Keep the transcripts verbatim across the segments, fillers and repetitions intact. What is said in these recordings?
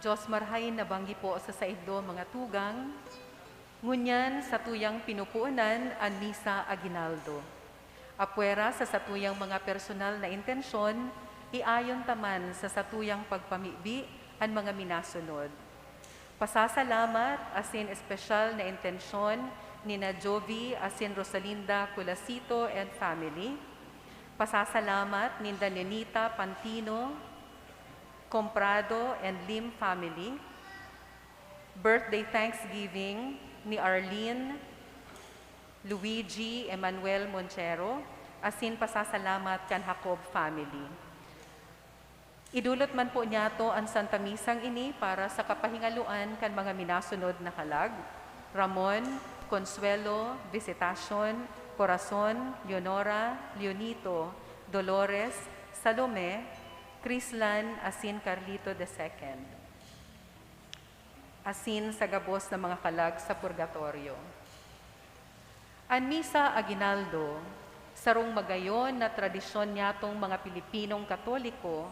Diyos marhay na banggi po sa saindo, mga tugang. Ngunyan, satuyang pinupuonan an Misa Aguinaldo. Apwera sa satuyang mga personal na intensyon, iayon ta man sa satuyang pagpamibi an mga minasunod. Pasasalamat asin espesyal na intensyon ni na Jovi asin Rosalinda Culasito and family. Pasasalamat ninda Nenita Pantino, Comprado and Lim family. Birthday Thanksgiving ni Arlene, Luigi, Emmanuel Monchero, asin pasasalamat kan Jacob family. Idulot man po niyato an Santa Misang ini para sa kapahingaloan kan mga minasunod na kalag: Ramon, Consuelo, Visitacion, Corazon, Leonora, Leonito, Dolores, Salome, Crislan, asin Carlito the Second, asin sa gabos na mga kalag sa purgatoryo. An Misa Aguinaldo, sarong magayon na tradisyon niyatong mga Pilipinong Katoliko,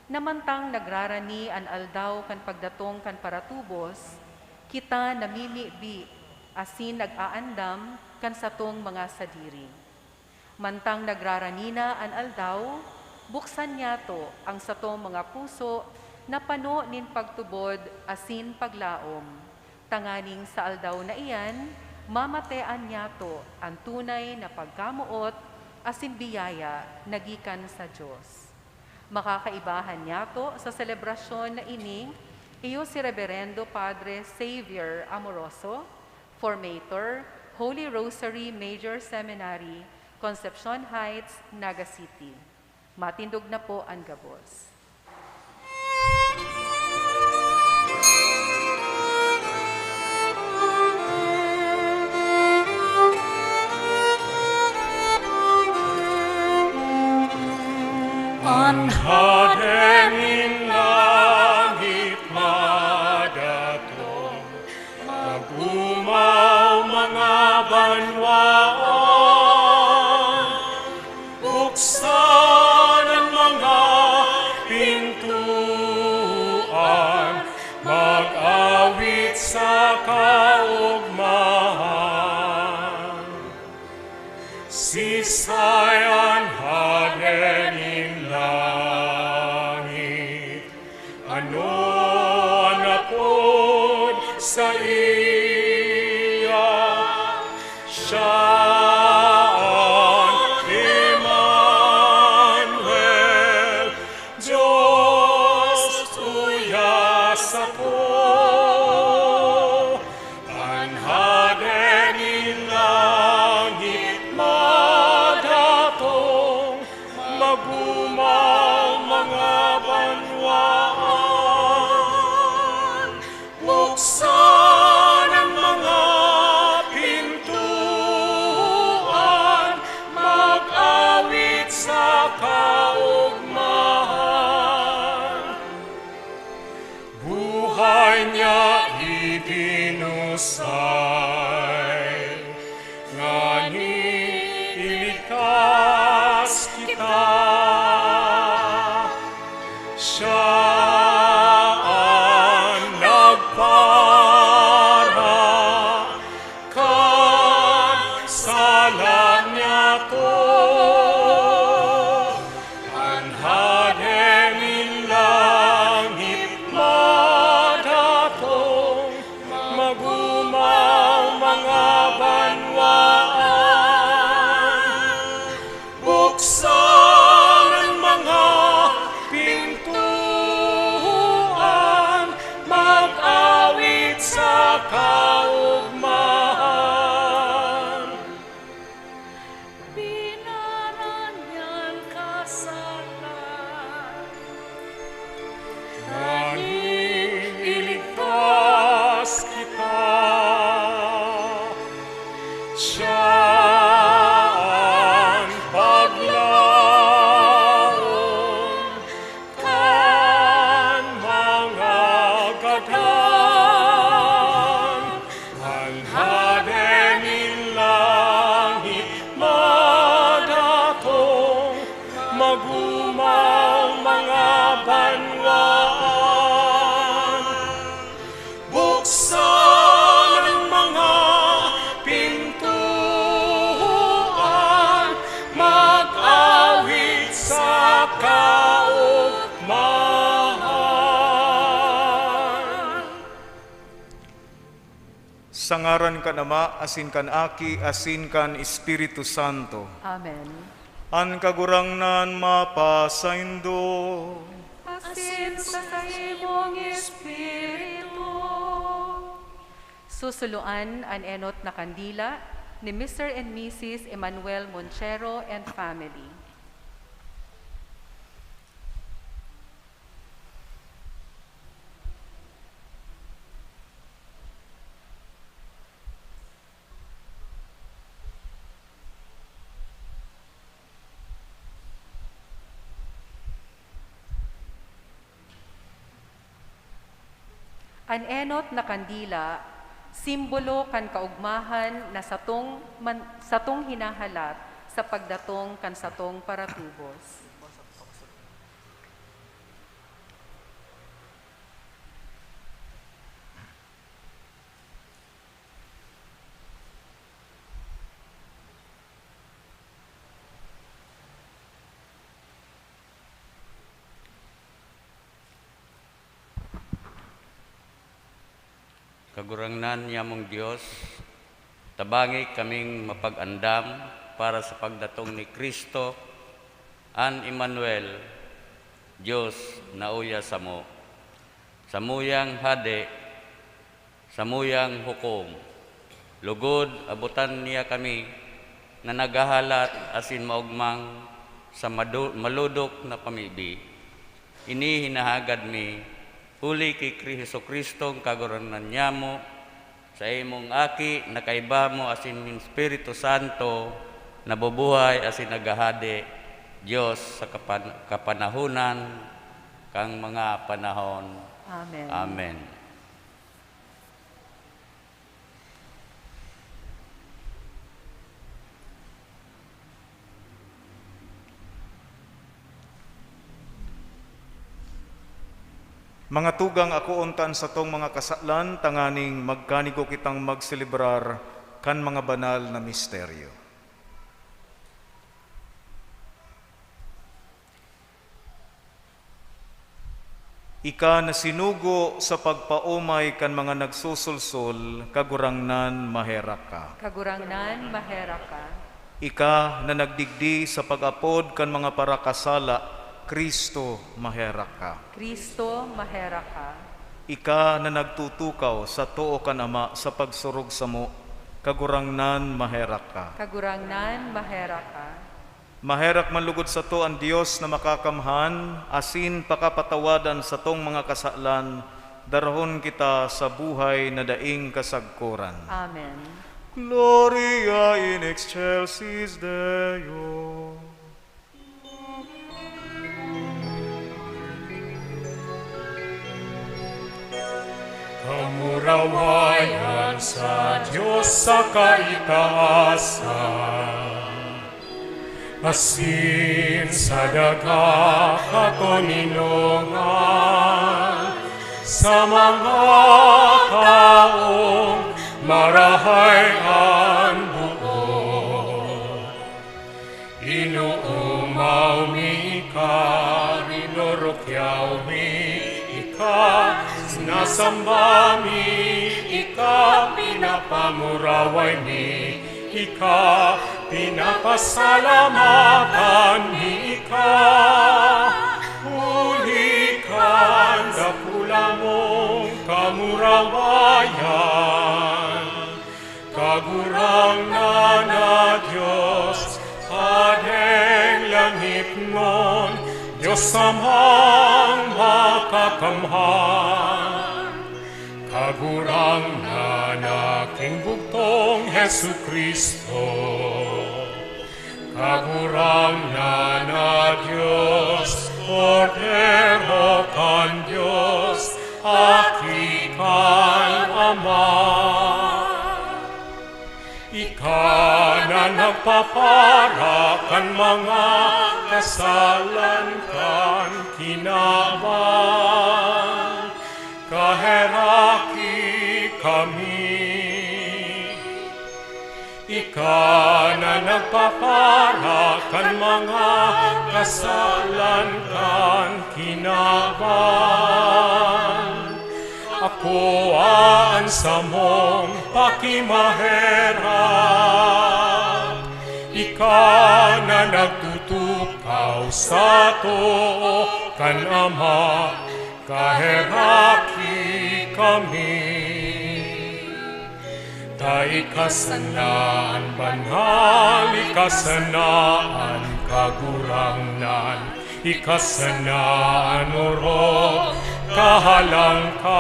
na mantang nagrarani an aldaw kan pagdatong kan paratubos, kita namimibi asin nag-aandam kan satong mga sadiri. Mantang nagrarani na an aldaw, buksan niyato ang satong mga puso na pano nin pagtubod asin paglaom, tanganing sa aldaw na iyan, mamatean niyato an tunay na pagkamoot asin biyaya na gikan sa Dios. Makakaibahan niyato sa selebrasyon na ini iyo si Reberendo Padre Xavier Amoroso, Formator, Holy Rosary Major Seminary, Concepcion Heights, Naga City. Matindog na po an gabos. An Hade nin langit madatong, mag-omaw mga banwaan, buksan an mga pintoan, mag-awit sa kaogmahan. Siisay an Hade nin langit? Ano an apod saiya? Siya an Emmanuel, Dios tuya sako. An Hade nin langit madatong, mag-omaw mga banwaan. Buksan an mga pintoan, mag-awit sa kaogmahan. Buhay niya idinusay, nganing iligtas kita. Siya an nagpara kan sala niyato. An Hade nin langit madatong, mag-omaw mga banwaan. Buksan an mga pintoan, mag-awit sa kaogmahan. Pinaran niyang kasalan, nganing iligtas kita. Siya an paglaom kan mga gadan. An Hade nin langit madatong, mag-omaw mga Sa ngaran kan Ama, asin kan Aki, asin kan Espiritu Santo. Amen. An Kagurangnan mapasaindo. Asin sa saimong espiritu. Susuluan an enot na kandila ni Mister and Missus Emmanuel Monchero and family. An enot na kandila, simbolo kan kaogmahan na satong man-, satong hinahalat sa pagdatong kan satong paratubos. Kagurangnan nyamong Dios, tabangi kaming mapag-andam para sa pagdatong ni Cristo, an Emmanuel, Dios na uya samo. Samuyang Hade, samuyang hukom. Lugod, abotan niya kami na naghahalat asin maogmang sa madu-, malodok na pamibi. Ini hinahagad mi, huli ki Kri-, Jesu-Cristong Kagurangnan nyamo, sa imong Aki na kaiba mo asin nin Espiritu Santo, nabubuhay asin naghahade, Dios sa kapan-, kapanahonan kan mga panahon. Amen. Amen. Mga tugang, akoon ta an satong mga kasalan tanganing magkanigo kitang magselebrar kan mga banal na misteryo. Ika na sinugo sa pagpaomay kan mga nagsusulsol, Kagurangnan, maherak ka. Kagurangnan, maherak ka. Ika na nagdigdi sa pag-apod kan mga parakasala, Cristo, maherak ka. Cristo, maherak ka. Ika na nagtutukaw sa too kan Ama sa pagsurog samo, Kagurangnan, maherak ka. Kagurangnan, maherak ka. Maherak man lugod sato an Dios na makakamhan, asin pakapatawadan satong mga kasalan, darahon kita sa buhay na daing kasagkoran. Amen. Gloria in excelsis Deo. Kamurawayan sa Dios sa kaitaasan. Asin sa daga katoninongan, sa mga taong marahay an buot. Inoomaw mi ika, rinurukyaw mi ika, sinasamba mi ika, pinapamuraway mi ika, pinapasalamatan mi ika, huli kan dakula mong kamurawayan. Kagurangnan na Dios, Hadeng langitnon, Dios Amang makakamhan. Kagurangnan na king bugtong Jesu-Cristo. Kagurangnan na Dios, Kordero kan Dios, Aki kan Ama. Ika na nagpapara kan mga kasalan kan kinaban, kaheraki kami. Ika na nagpapara kan mga kasalan kan kinaban, Akoa an samong pakimaherak, ika na nagtutukaw sa too kan Ama, kaheraki kami. Ta ika sana an banal, ika sana an kagurangnan, ika sana an orog kahalangkaw.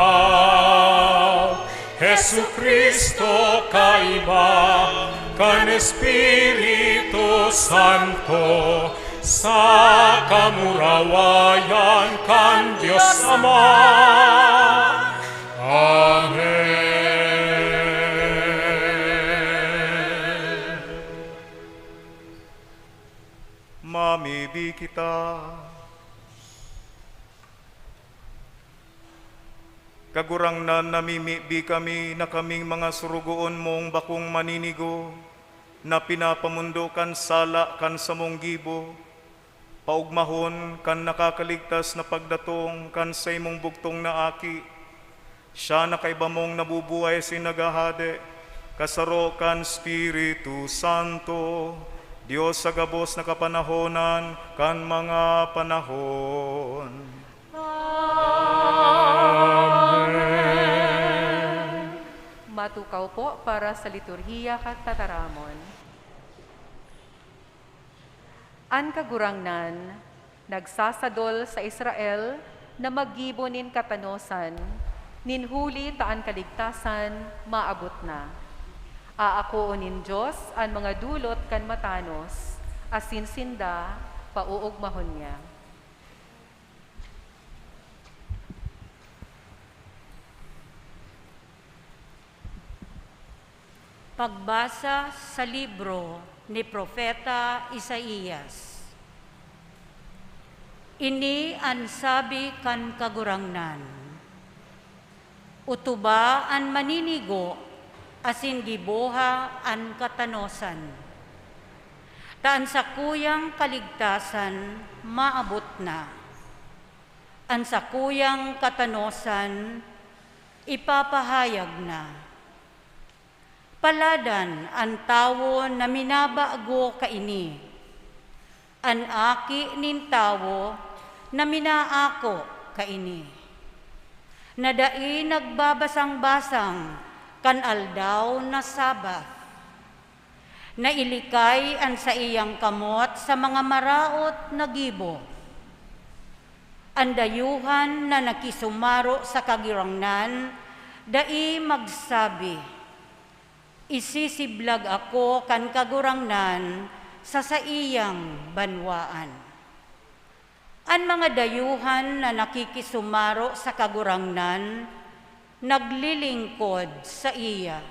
Jesu-Cristo, kaiba kan Espiritu Santo, sa kamurawayan kan Dios Ama. Amen. Mamibi kita. Kagurangnan, namimibi kami na kaming mga surugoon mong bakong maninigo, na pinapamondo kan sala kan samong gibo, paogmahon kan nakakaligtas na pagdatong kan saimong bugtong na Aki. Siya na kaiba mong nabubuhay asin naghahade, kasaro kan Espiritu Santo, Dios sa gabos na kapanahonan kan mga panahon. Amen. Matukaw po para sa liturhiya kan tataramon. An Kagurangnan nagsasadol sa Israel na maggibo nin katanosan, nin huli ta an kaligtasan maabot na. Aakoon nin Dios an mga dulot kan matanos, asin sinda paoogmahon niya. Pagbasa sa libro ni Propeta Isaias. Ini an sabi kan Kagurangnan, "Utuba an maninigo asin giboha an katanosan, ta an sakuyang kaligtasan maabot na. An sakuyang katanosan ipapahayag na." Paladan an tawo na minabago kaini, an aki nin tawo na minaako kaini, na dai nagbabasang-basang kan aldaw na Sabbath, na ilikay an saiyang kamot sa mga maraot na gibo. An dayuhan na nakisumaro sa Kagurangnan dai magsabi, "Isisiblag ako kan Kagurangnan sa saiyang banwaan." An mga dayuhan na nakikisumaro sa Kagurangnan naglilingkod saiya,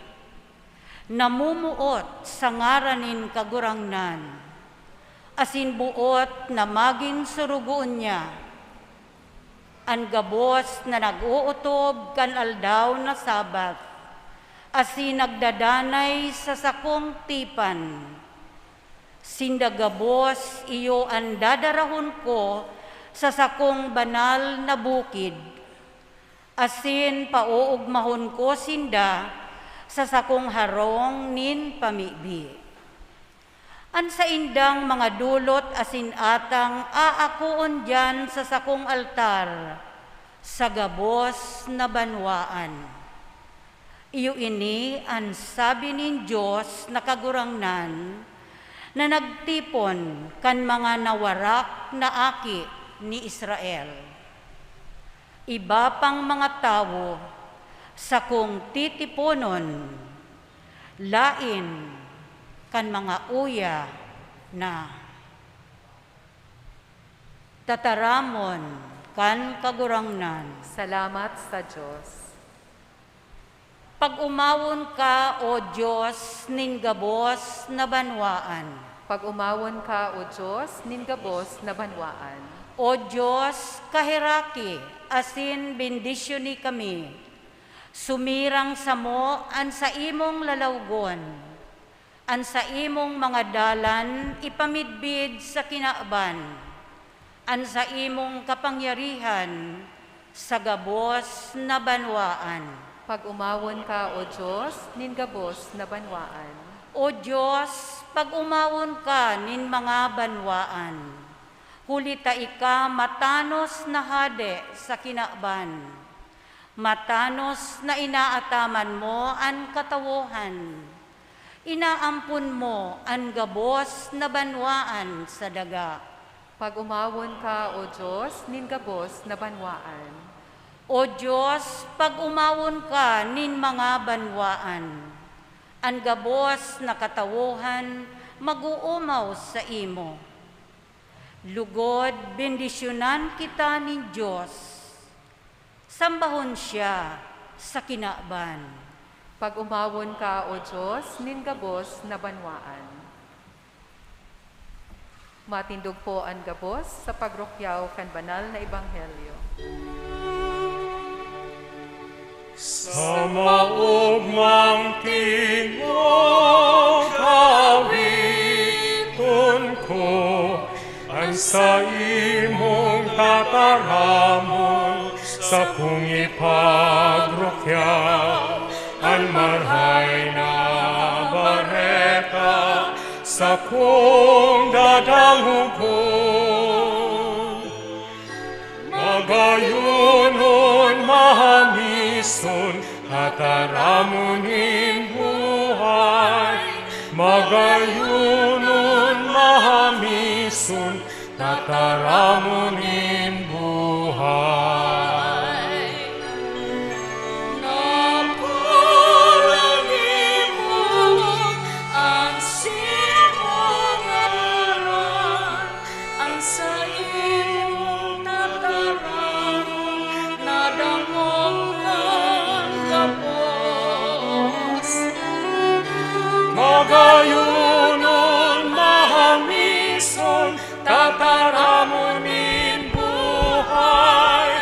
namumuot sa ngaran nin Kagurangnan, asin boot na magin sorogoon niya. An gabos na nag-ootob kan aldaw na Sabbath asin nagdadanay sa sakong tipan, sinda gabos iyo an dadarahon ko sa sakong banal na bukid, asin paoogmahon ko sinda sa sakong harong nin pamibi. An saindang mga dulot asin atang aakoon diyan sa sakong altar sa gabos na banwaan. Iyo ini an sabi nin Dios na Kagurangnan, na nagtipon kan mga nawarak na aki ni Israel. Iba pang mga tawo sakong titiponon, laen kan mga uya na. Tataramon kan Kagurangnan. Salamat sa Dios. Pag-omawon ka, O Dios nin gabos na banwaan. Pag-omawon ka, O Dios nin gabos na banwaan. O Dios, kaheraki asin bendisyoni kami. Sumirang samo an saimong lalawgon. An saimong mga dalan ipamidbid sa kinaban. An saimong kapangyarihan sa gabos na banwaan. Pag-omawon ka, O Dios, nin gabos na banwaan. O Dios, pag-omawon ka nin mga banwaan. Huli ta ika matanos na hade sa kinaban. Matanos na inaataman mo an katawohan. Inaampon mo an gabos na banwaan sa daga. Pag-omawon ka, O Dios, nin gabos na banwaan. O Dios, pag-omawon ka nin mga banwaan. An gabos na katawohan mag-oomaw saimo. Lugod, bendisyonan kita nin Dios. Sambahon siya sa kinaban. Pag-omawon ka, O Dios, nin gabos na banwaan. Matindog po an gabos sa pagrukyaw kan banal na ebanghelyo. Sa maogmang tingog awiton ko an saimong tataramon, sakong ipagrukyaw an Marahay na Bareta, sakong dadangogon. Magayonon, mahamison, tataramon nin buhay. Magayonon, mahamison, tataramon nin buhay. Napalangi mo ang simong ngaran, ang saimong tataramon, nadangog kan gabos. Magayonon, mahamison, tataramon nin buhay.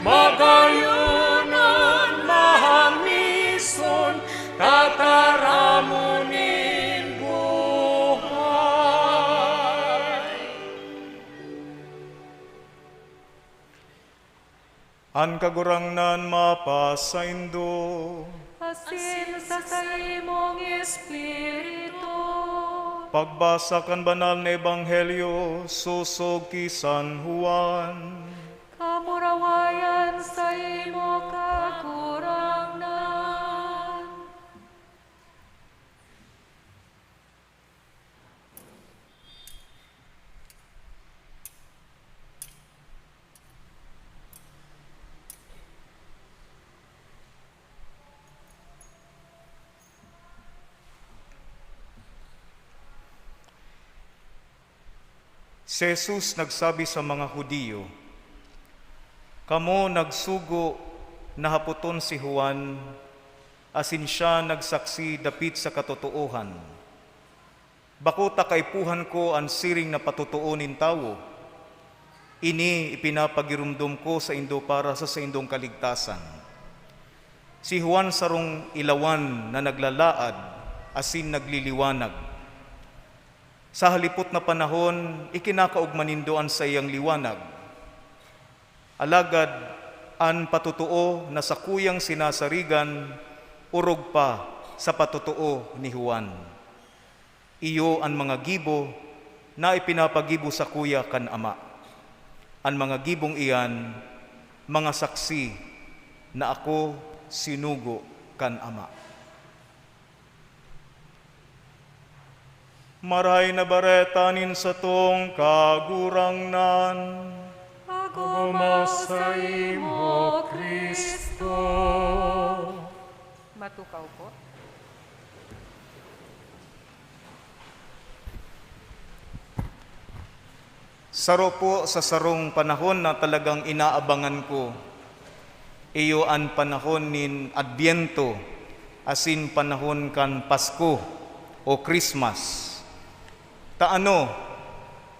Magayonon, mahamison, tataramon nin buhay. An Kagurangnan mapasaindo. Asin sa saimong espiritu. Pagbasa kan Banal na Ebanghelyo sosog ki San Juan. Kamurawayan saimo, Kagurangnan. Si Jesus nagsabi sa mga Judio, "Kamo nagsugo na hapoton si Juan, asin siya nagsaksi dapit sa katotoohan. Bako ta kaipuhan ko an siring na patotoo nin tawo. Ini ipinapagiromdom ko saindo para sa saindong kaligtasan. Si Juan sarong ilawan na naglalaad asin nagliliwanag. Sa halipot na panahon, ikinakaogma nindo an saiyang liwanag. Alagad an patotoo na sakuyang sinasarigan orog pa sa patotoo ni Juan. Iyo an mga gibo na ipinapagibo sakuya kan Ama. An mga gibong iyan, mga saksi na ako sinugo kan Ama." Marahay na Bareta nin satong Kagurangnan. Pagumaw saimo, Cristo. Matukaw po. Saro po sa sarong panahon na talagang inaabangan ko, iyo an panahon nin Adbyento, asin panahon kan Pasko o Christmas. Ta ano,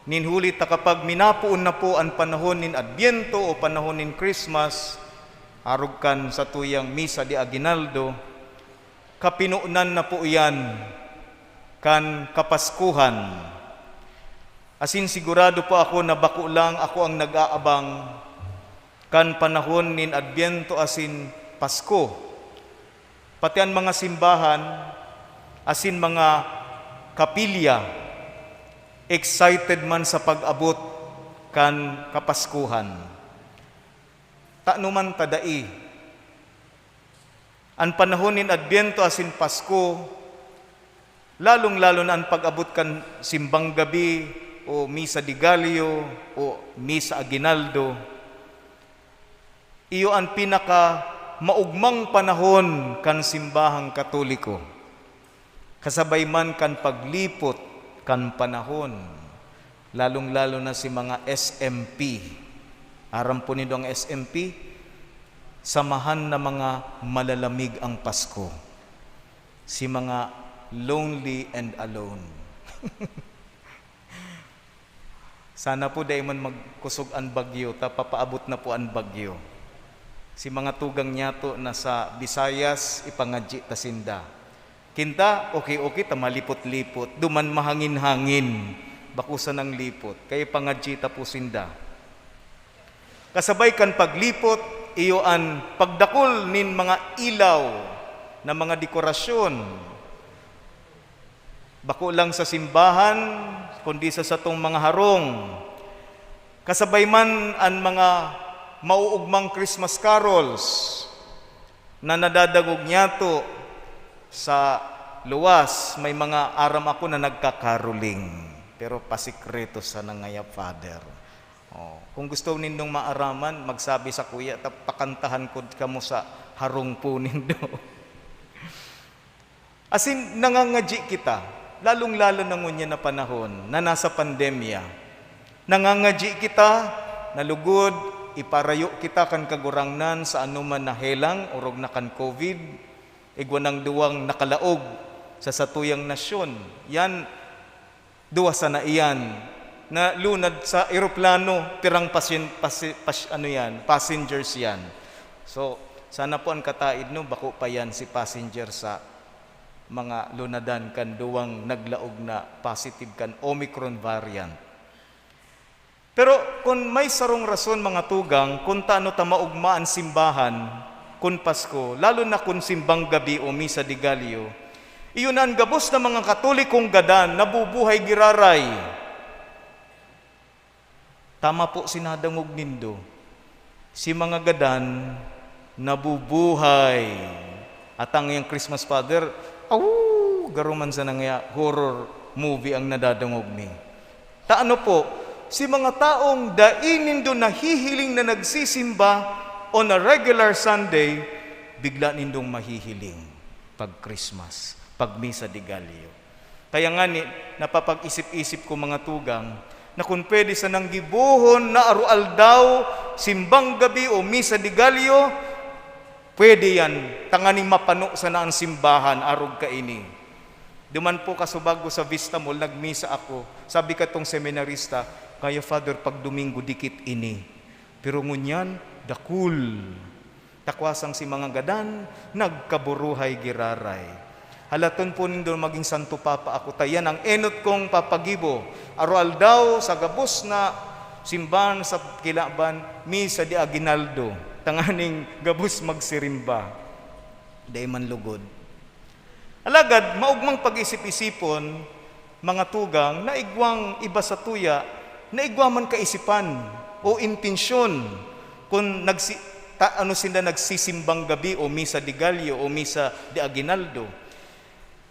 nin huli ta kapag minapoon na po an panahon nin Adbyento o panahon nin Christmas, arog kan satuyang misa de aguinaldo, kapinonan na po iyan kan Kapaskuhan. Asin sigurado po ako na bako lang ako ang nag-aabang, Kan panahon nin Adbyento asin Pasko, pati an mga simbahan asin mga kapilya excited man sa pag-abot kan Kapaskuhan. Tano man ta dai? An panahon nin Adbyento asin Pasko, lalong-lalo na an pag-abot kan simbang gabi o Misa de Gallo o Misa Aguinaldo, iyo an pinakamaugmang panahon kan simbahang Katoliko, kasabay man kan paglipot kan panahon, lalong-lalo na si mga S M P. Aram po nindo ang S M P? Samahan na mga malalamig ang Pasko. Si mga lonely and alone. Sana po dai man magkusog an bagyo, ta papaabot na po an bagyo. Si mga tugang niyato na sa Visayas, ipangadyi ta sinda. Kinta, okay-okay ta malipot-lipot, duman mahangin-hangin, bako sanang lipot, kaya ipangadyi ta po sinda. Kasabay kan paglipot, iyo an pagdakul nin mga ilaw na mga dekorasyon. Bako lang sa simbahan, kundi sa satong mga harong. Kasabay man an mga mauugmang Christmas carols na nadadangog niyato sa luwas. May mga aram ako na nagka-caroling, pero pasikreto sana ngaya, Father. Oh, kung gusto nindong maaraman, magsabi sakuya, ta pakantahan ko kamo sa harong po nindo. Asin nangangadyi kita, lalong-lalo na ngunyan na panahon na nasa pandemya. Nangangadyi kita na lugod iparayo kita kan Kagurangnan sa anoman na helang, orog na kan COVID, igwa nang duwang nakalaog sa satuyang nasyon. Yan, duwa sana iyan na lunad sa eroplano, pirang pasin-, pasi-, pas-, ano yan, passengers yan. So, sana po an kataed, no, bako pa yan si passenger sa mga lunadan kan duwang naglaog na positive kan Omicron variant. Pero kun may sarong rason, mga tugang, kun tano ta maugma an simbahan kun Pasko, lalo na kun simbang gabi o Misa de Gallo, iyo na an gabos na mga Katolikong gadan nabubuhay giraray. Tama po si nadangog nindo. Si mga gadan nabubuhay. At ang iyang Christmas Father, aw, garo man sana ngaya horror movie ang nadadangog mi. Ta ano po, si mga taong dai nindo nahihiling na nagsisimba on a regular Sunday, bigla nindong mahihiling pag Christmas, pag Misa de Gallo. Kaya ngani, napapag-isip-isip ko, mga tugang, na kun pwede sanang gibohon na aroaldaw, simbang gabi o Misa de Gallo, pwede yan, tanganing mapano sana an simbahan arog kaini. Duman po, kasubag ko sa Vista Mall, nagmisa ako. Sabi katong seminarista, "Kaya, Father, pag Domingo, dikit ini. Pero ngunyan, dakul." Takwasang si mga gadan, nagkaburuhay giraray. Halaton po nindo magin Santo Papa ako, ta yan ang enot kong papagibo. Aroaldaw, sa gabos na simbahan sa Kilaban, Misa de Aguinaldo, tanganing gabos magsirimba. Dai man lugod. Alagad, maugmang pag-isip-isipon, mga tugang, na igwang iba sa tuya, na igwa man kaisipan o intensyon kun nagsi-, ta-, ano sinda nagsisimbang gabi o Misa de Gallo o Misa de Aguinaldo.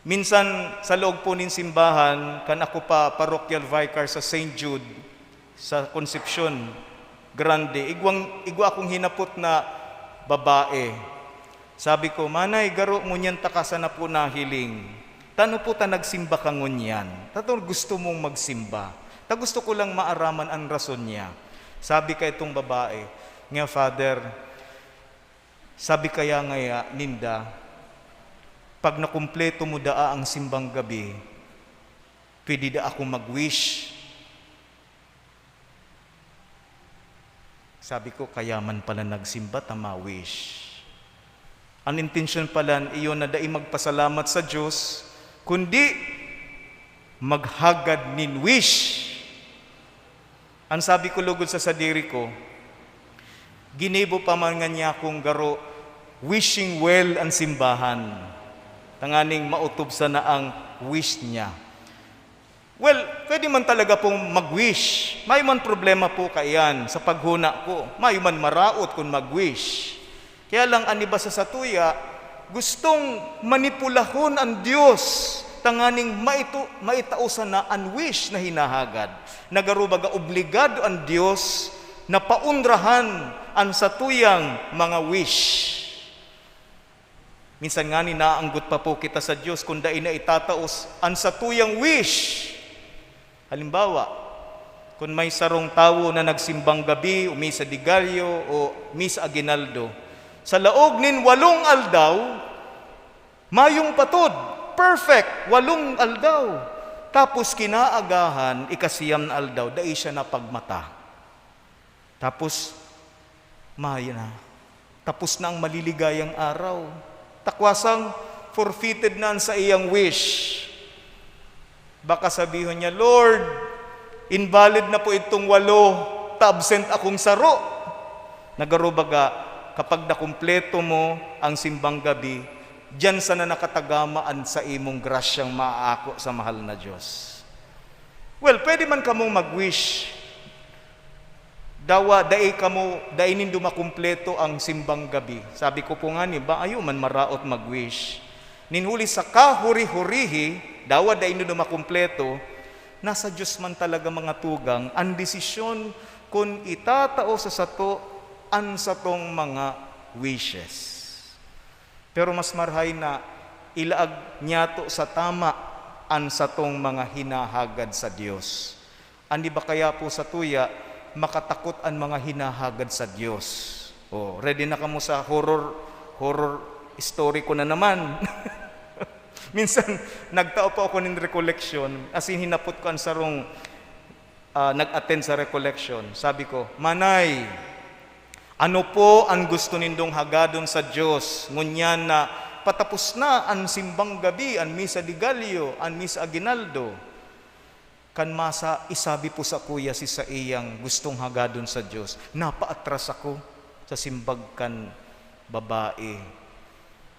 Minsan, sa loob po nin simbahan, kan ako pa parochial vicar sa Saint Jude, sa Concepcion Grande, igwang, igwa akong hinapot na babae. Sabi ko, "Manay, garo ngunyan taka sana po nahiling. Tano po ta nagsimba ka ngunyan? Tato gusto mong magsimba?" Ta gusto ko lang maaraman an rason niya. Sabi ka itong babae, "Nga, Father, sabi kaya ngaya ninda, pag nakumpleto mo daa ang simbang gabi, pwede da akong mag-wish." Sabi ko, "Kaya man pala nagsimba ta ma-wish." An intensyon pala iyo na dai magpasalamat sa Dios, kundi maghagad nin wish. An sabi ko lugod sa sadiri ko, Ginibo pa man ngunyan akong garo wishing well an simbahan, tanganing maotob sana ang wish niya. Well, pwede man talaga pong mag-wish. Mayo man problema po kaiyan sa paghona ko. Mayo man maraot kun mag-wish. Kaya lang, an iba sa satuya, gustong manipulahon an Dios tanganing maito-, maitao sana an wish na hinahagad. Na garo baga obligado an Dios na paonrahan an satuyang mga wish. Minsan ngani naanggot pa po kita sa Dios kun dai na itatao s-, an satuyang wish. Halimbawa, kun may sarong tawo na nagsimbang gabi o misa de gallo o misa aguinaldo, sa laog nin walong aldaw, mayong patod, perfect, walong aldaw. Tapos kinaagahan, ikasiyam na aldaw, dai siya napagmata. Tapos, mayo na. Tapos na ang maliligayang araw. Takwasang forfeited na an saiyang wish. Baka sabihon niya, "Lord, invalid na po itong walo, ta absent akong saro." Na garo baga, kapag nakumpleto mo ang simbang gabi, diyan sana nakatagama an saimong grasyang maaako sa mahal na Dios. Well, pwede man kamong mag-wish. Dawa, dai kamo, dai nindo makumpleto ang simbang gabi. Sabi ko po ngani, mayo man maraot mag-wish. Nin huli sa kahuri-hurihi, dawa dai nindo makumpleto, nasa Dios man talaga, mga tugang, an desisyon kun itatao sa sato an satong mga wishes. Pero mas marahay na ilaag niyato sa tama an satong mga hinahagad sa Dios. An iba kaya po satuya, makatakot an mga hinahagad sa Dios. Oh, ready na kamo sa horror, horror story ko na naman. Minsan, nagtao pa ako nin recollection, as in, hinapot ko an sarong, ah, nag-attend sa recollection. Sabi ko, "Manay, ano po an gusto nindong hagadon sa Dios ngunyan na patapos na an simbang gabi, an misa de gallo, an misa aguinaldo?" Kan masa, isabi po sakuya si saiyang gustong hagadon sa Dios, "Napaatras ako sa simbag kan babae.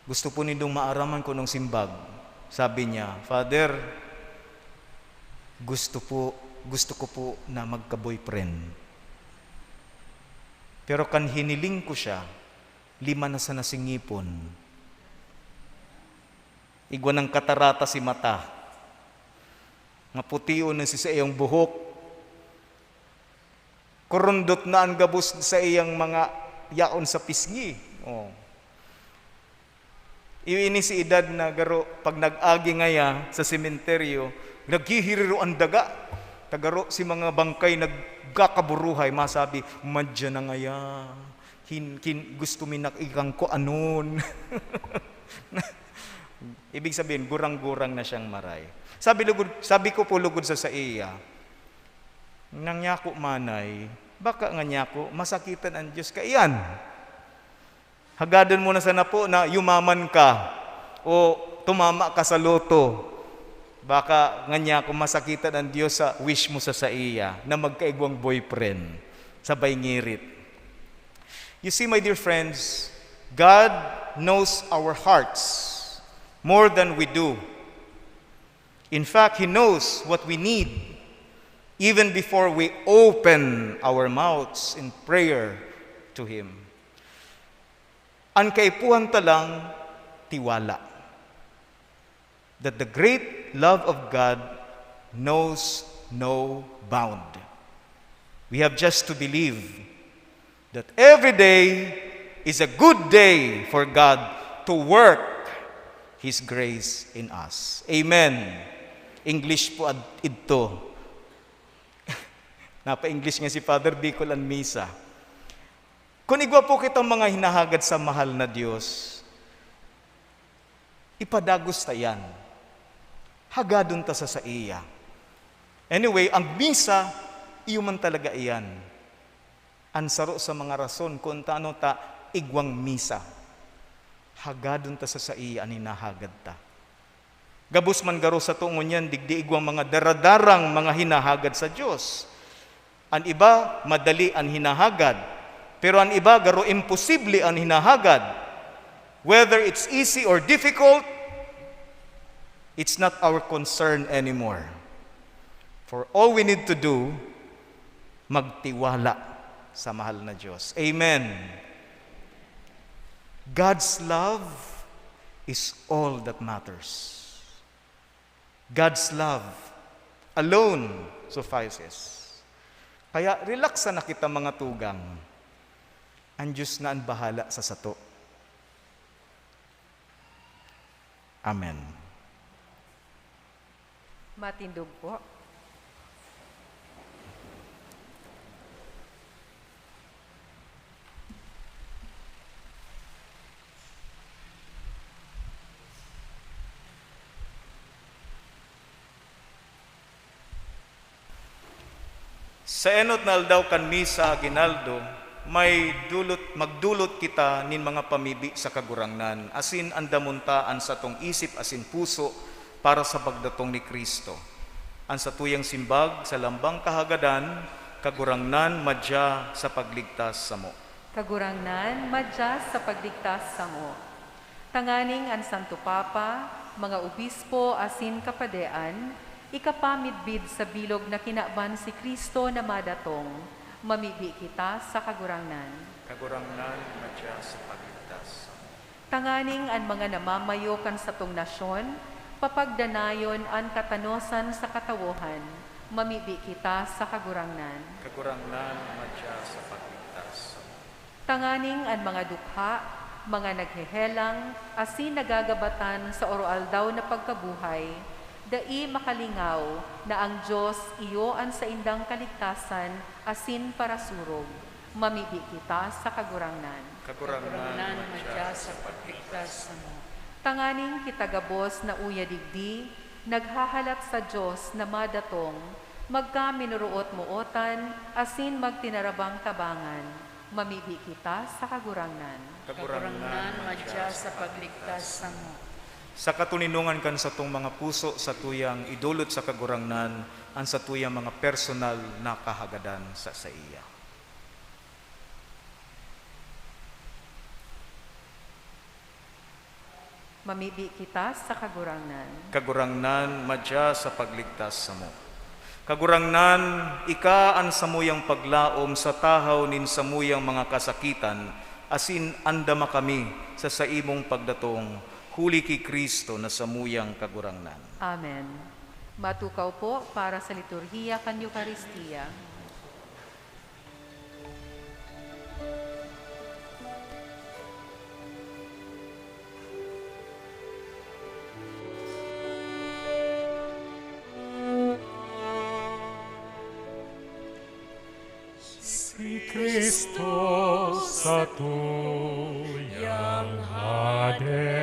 Gusto po nindong maaraman kun anong simbag?" Sabi niya, "Father, gusto po, gusto ko po na magka-boyfriend. Pero kan hiniling ko siya, lima na sana si ngipon. Igwa nang katarata si mata. Mapution na si saiyang buhok. Kurundot na an gabos sa iyang mga yaon sa pisngi." Oh. Iyo ini si edad na garo, pag nag-agi ngaya sa sementeryo, naghihiriro an daga. Ta garo si mga bangkay nagkakaburuhay, masabi, "Madya na ngaya. Hin-, kin-, gusto mi na ikang kung anon." Ibig sabihin, gurang-gurang na siyang maray. Sabi lugod, sabi ko po lugod sa saiya, "Nanyako, manay, baka nganyako masakitan an Dios kaiyan. Hagadon mo na sana po na yumaman ka o tumama ka sa lotto. Baka nganyako masakitan an Dios sa wish mo sa saiya na magkaigwang boyfriend." Sabay ngirit. You see, my dear friends, God knows our hearts more than we do. In fact, He knows what we need even before we open our mouths in prayer to Him. An kaipuhan ta lang, tiwala that the great love of God knows no bound. We have just to believe that every day is a good day for God to work His grace in us. Amen. English po ad-, idto. Napa-English nga si Father, Bicol an misa. Kun igwa po kitang mga hinahagad sa mahal na Dios, ipadagos ta iyan. Hagadon ta sa saiya. Anyway, ang misa, iyo man talaga iyan. An saro sa mga rason kun tano ta igwang misa. Hagadon ta sa saiya an hinahagad ta. Gabos man garo sato ngunyan digdi igwang mga daradarang mga hinahagad sa Dios. An iba, madali an hinahagad. Pero an iba, garo imposible an hinahagad. Whether it's easy or difficult, it's not our concern anymore. For all we need to do, magtiwala sa mahal na Diyos. Amen. God's love is all that matters. God's love alone suffices. Kaya relax na kita, mga tugang. An Diyos na an bahala sa sato. Amen. Matindog po. Sa enot na aldaw kan Misa Aguinaldo, may dulot, magdulot kita nin mga pamibi sa Kagurangnan, asin andamon ta an satong isip asin puso para sa pagdatong ni Cristo. An satuyang simbag sa lambang kahagadan, Kagurangnan, madya sa pagligtas samo. Kagurangnan, madya sa pagligtas samo. Tanganing an Santo Papa, mga obispo asin kapadean, ikapamidbid sa bilog na kinaban si Cristo na madatong, mamibi kita sa Kagurangnan. Kagurangnan, madya sa pagligtas samo. Tanganing an mga namamayo kan satong nasyon, papagdanayon an katanosan sa katawohan, mamibi kita sa Kagurangnan. Kagurangnan, madya sa pagligtas samo. Tanganing an mga dukha, mga naghehelang, asin nagagabatan sa oroaldaw na pagkabuhay, dai makalingaw na an Dios iyo an saindang kaligtasan asin parasurog. Mamibi kita sa Kagurangnan. Kagurangnan, madya sa pagligtas samo. Tanganing kita gabos na uya digdi, naghahalat sa Dios na madatong, magkaminoroot-mootan, asin magtinarabang-tabangan. Mamibi kita sa Kagurangnan. Kagurangnan, madya sa pagligtas samo. Sa katoninongan kan satong mga puso, satuyang idolot sa Kagurangnan an satuyang mga personal na kahagadan sa saiya. Mamibi kita sa Kagurangnan. Kagurangnan, madya sa pagligtas samo. Kagurangnan, ika an samuyang paglaom sa tahaw nin samuyang mga kasakitan, asin andama kami sa saimong pagdatong, huli ki Cristo na samuyang Kagurangnan. Amen. Matukaw po para sa liturhiya kan Eukaristia. Si Cristo satuyang Hade,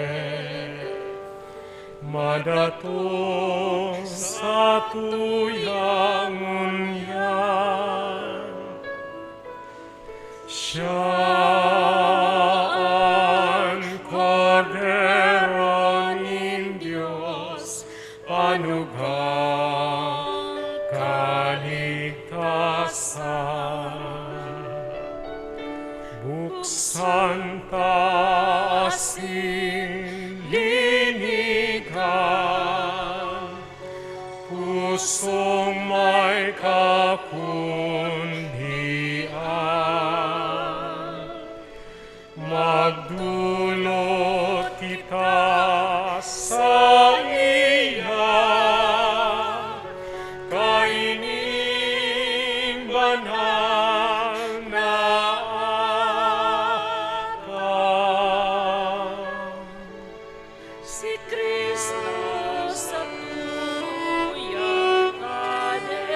madatong satuyang ngunyan. Siya an Kordero nin Dios, panugang kaligtasan. Buksan ta asin linigan, pusong may kakundian. Magdulot kita saiya, kaining banal na atang. Si Cristo satuyang Hade,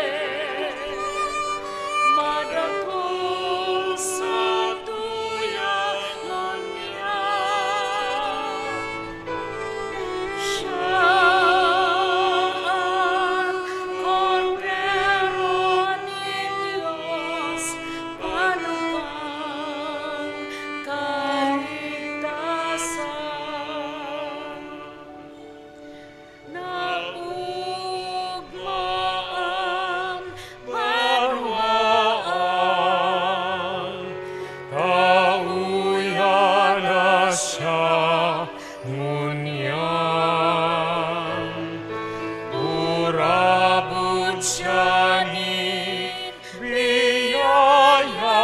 Siya nin biyaya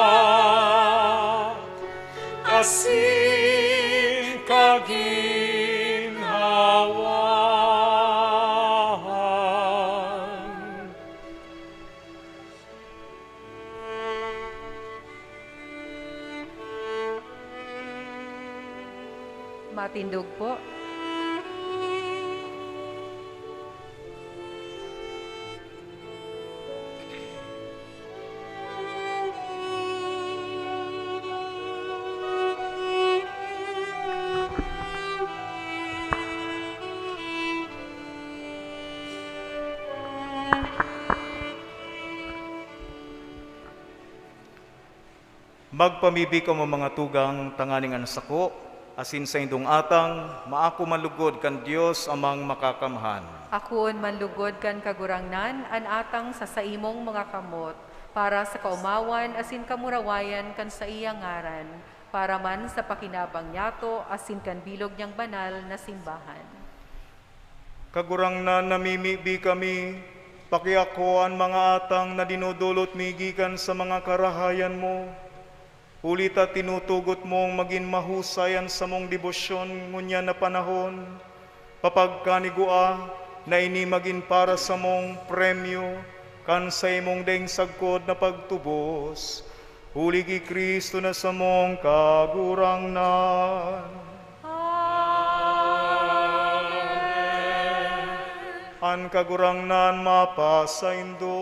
asin kaginhawaan. Matindog po. Magpamibi kamo, mga tugang, tanganing an sako asin saindong atang maako man lugod kan Dios Amang Makakamhan. Akoon man lugod kan Kagurangnan an atang sa saimong mga kamot, para sa kaomawan asin kamurawayan kan saiyang ngaran, para man sa pakinabang niyato asin kan bilog niyang banal na simbahan. Kagurangnan, namimibi kami, pakiako an mga atang na dinodolot mi gikan sa mga karahayan mo. Huli ta tinutugot mong magin mahusay an samong debosyon ngunyan na panahon, papagkanigua na ini magin para samong premyo kan saimong daing sagkod na pagtubos, huli ki Cristo na samong Kagurangnan. Amen. An Kagurangnan mapasaindo.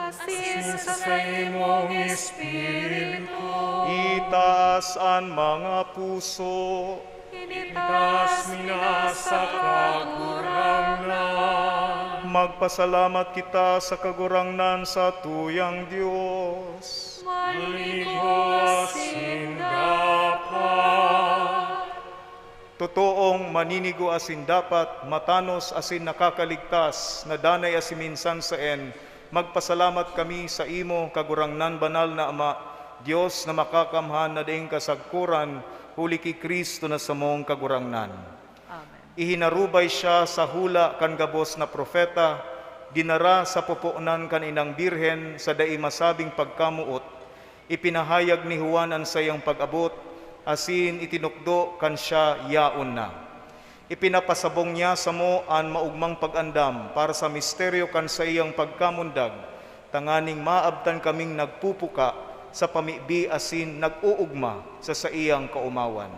Asin sa saimong espiritu. Itaas an mga puso. Itaas mi na sa Kagurangnan. Magpasalamat kita sa Kagurangnan, satuyang Dios. Maninigo asin dapat. Totoong maninigo asin dapat, matanos asin nakakaligtas, na danay asin minsan saen, magpasalamat kami saimo, Kagurangnan, Banal na Ama, Dios na makakamhan na daing kasagkoran, huli ki Cristo na samong Kagurangnan. Amen. Ihinarubay siya sa hula kan gabos na propeta, dinara sa poponan kan inang Birhen sa dai masabing pagkamoot, ipinahayag ni Juan an saiyang pag-abot, asin itinukdo kan siya yaon na. Ipinapasabong niya samo an maogmang pag-andam para sa misteryo kan saiyang pagkamundag, tanganing maabtan kaming nagpupuka sa pamibi asin nag-oogma sa saiyang kaomawan.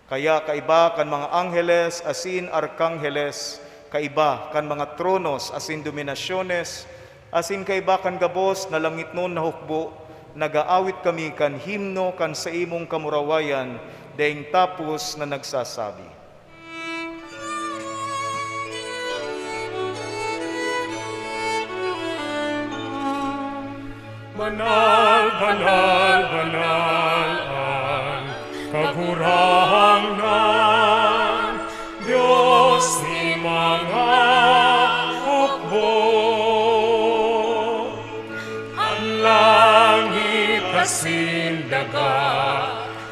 Kaya kaiba kan mga angheles asin arkangheles, kaiba kan mga tronos asin dominasyones, asin kaiba kan gabos na langitnon na hukbo, nag-aawit kami kan himno kan saimong kamurawayan, daing tapos na nagsasabi: Banal, banal, banal an Kagurangnan, Dios nin mga hukbo. An langit asin daga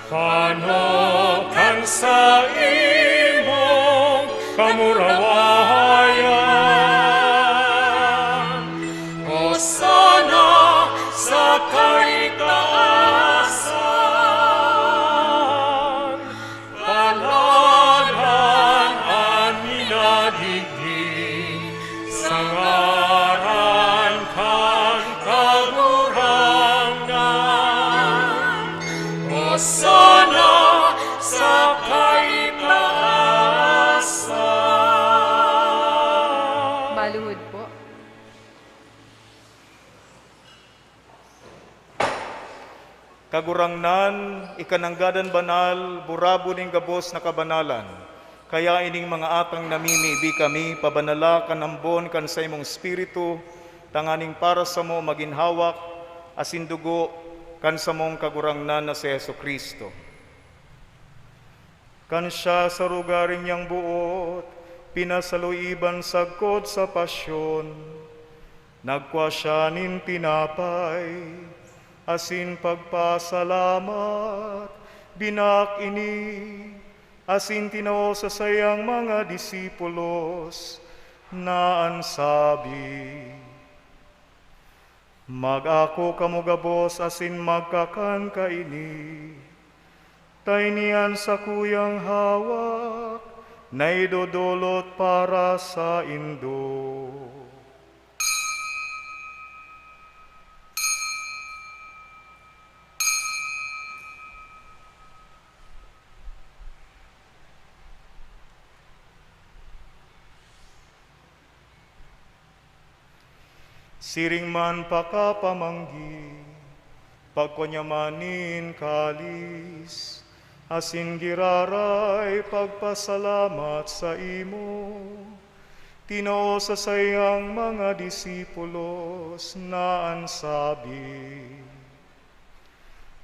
pano kan saimong kamurawayan. Hosana sa kaitaasan. Paladan an minadigdi sa ngaran kan Kagurangnan. Hosana sa kaitaasan. Maluhod po. Kagurangnan, ika nanggad an banal, burabod nin gabos na kabanalan. Kaya ining mga atang namimibi kami, pabanala kan ambon kan saimong Espiritu, tanganing para samo magin hawak asin dugo kan samong Kagurangnan na si Jesu-Cristo. Kan siya sa rogaring niyang boot pinasaloy iban sagkod sa pasyon, nagkua siya nin tinapay, asin pagpasalamat, binak ini, asin tinao sa saiyang mga disipulos, na an sabi, Mag-ako kamo gabos asin magkakan kaini, ta ini an sakuyang hawak na idodolot para saindo. Siring man pakapamanggi, pagkua niya man nin kalis, asin giraray pagpasalamat saimo, tinao sa saiyang mga disipulos na an sabi,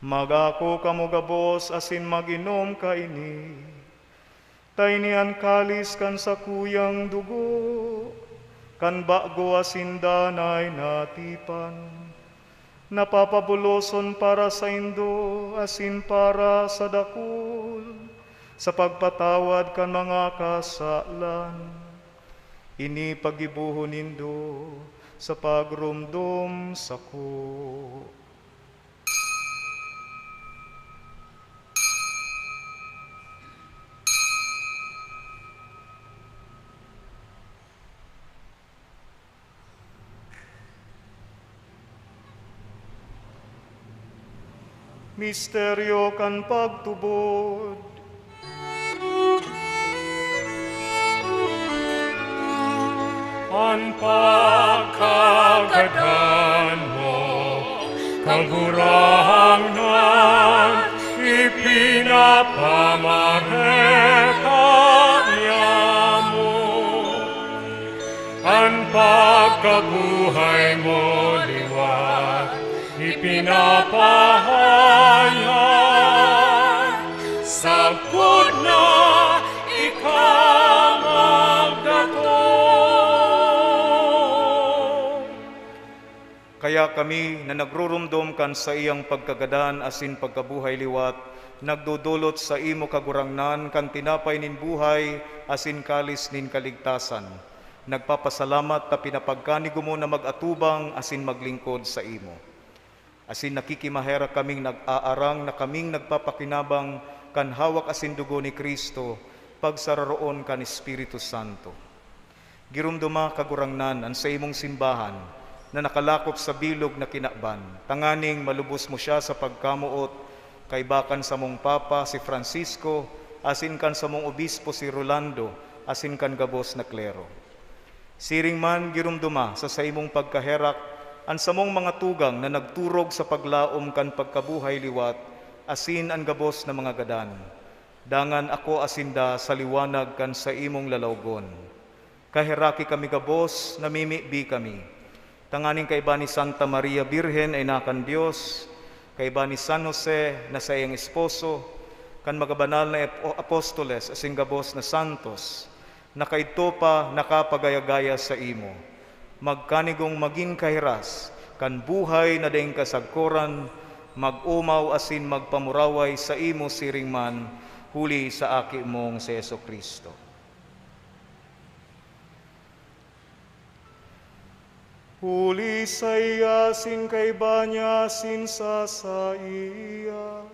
"Mag-ako kamo gabos asin mag-inom kaini, ta ini an kalis kan sakuyang dugo kan bago asin danay na tipan, na papabuloson para saindo asin para sa dakul sa pagpatawad kan mga kasalan. Ini paggibohon nindo sa pagromdom sako." Misteryo kan pagtubod. An pagkagadan mo, Kagurangnan, ipinapamaheka niamo. An pagkabuhay mo liwat, ipinapahayag, sagkod na ika magdatong. Kaya kami na nagruromdom kan saiyang pagkagadan asin pagkabuhay liwat, nagdodolot saimo, Kagurangnan, kan tinapay nin buhay asin kalis nin kaligtasan. Nagpapasalamat ta pinapagkanigo mo na mag-atubang asin maglingkod saimo. Asin nakikimaherak kaming nag-aarang na kaming nagpapakinabang kan hawak asin dugo ni Cristo, pagsararoon kan Espiritu Santo. Giromdoma, Kagurangnan, an saimong simbahan na nakalakop sa bilog na kinaban, tanganing malubos mo siya sa pagkamoot, kaiba kan samong Papa, si Francisco, asin kan samong Obispo, si Rolando, asin kan gabos na klero. Siring man, giromdoma sa saimong pagkaherak an samong mga tugang na nagturog sa paglaom kan pagkabuhay liwat, asin an gabos na mga gadan. Dangan akoa sinda sa liwanag kan saimong lalawgon. Kaheraki kami gabos, namimibi kami, tanganing kaiba ni Santa Maria Birhen, ina kan Dios, kaiba ni San Jose na saiyang esposo, kan mga banal na ap-, apostoles asin gabos na santos, na kaidto pa nakapagaya-gaya saimo, magkanigong magin kahiras kan buhay na daing kasagkoran, mag-omaw asin magpamuraway saimo siring man, huli sa Aki mong si Jesu-Cristo. Huli saiya, asin kaiba niya, asin sa saiya,